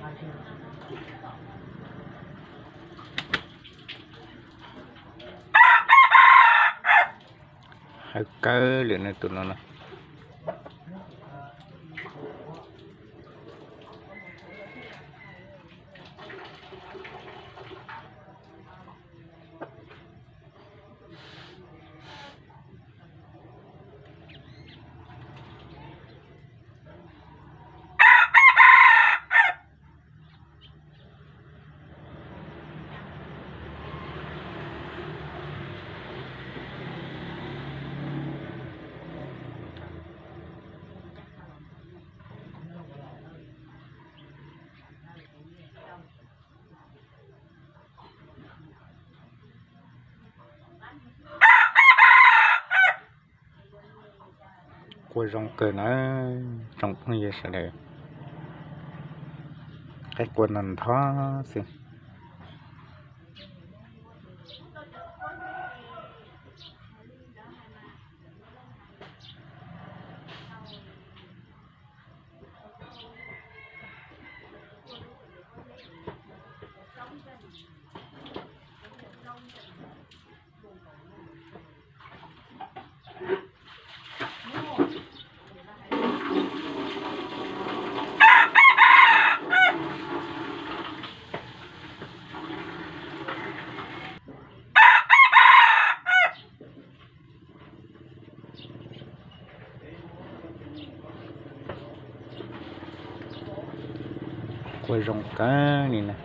Hawv kawg li no tus no na. Qua zoo kawg na, tsoom phooj ywg sawv daws. Qaib qua ntog ntog xwb. Qua zoo kawg li na.